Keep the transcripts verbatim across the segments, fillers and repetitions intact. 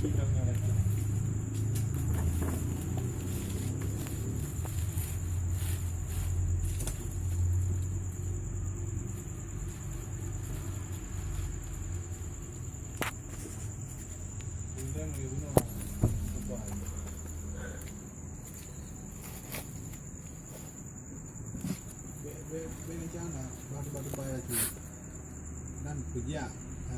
Bèk, bèk, bèk macam na, batu-batu pai laju. Dan kujak. Ha.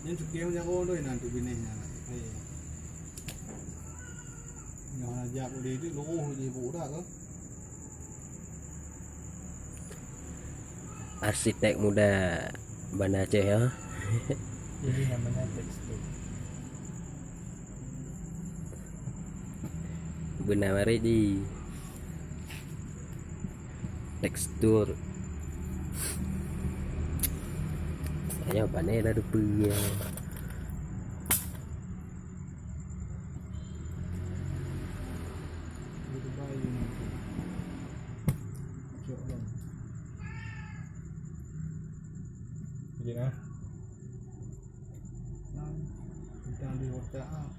Nyan cukiem jago tu nanti binéh nyan. Hai. Nyoh na jak udeh tu luruh je bu dah ke. Arsitek muda Banda Aceh, ya. Ini namanya tekstur. Beuna marit di tekstur. Saya pandai lah rupa ya. Jadi nah. Nah, kita di hotel ah.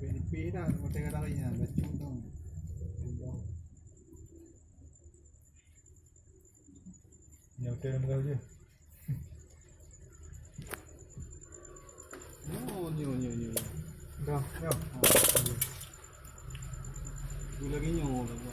Bèk nipèh dah, hotel kadang lain nya, bacut tau. Ni hotel yang murah je. Oh, nyo, nyo, nyo. Dah, ya. Ah, nyo. Tu lagi nyo, lagi.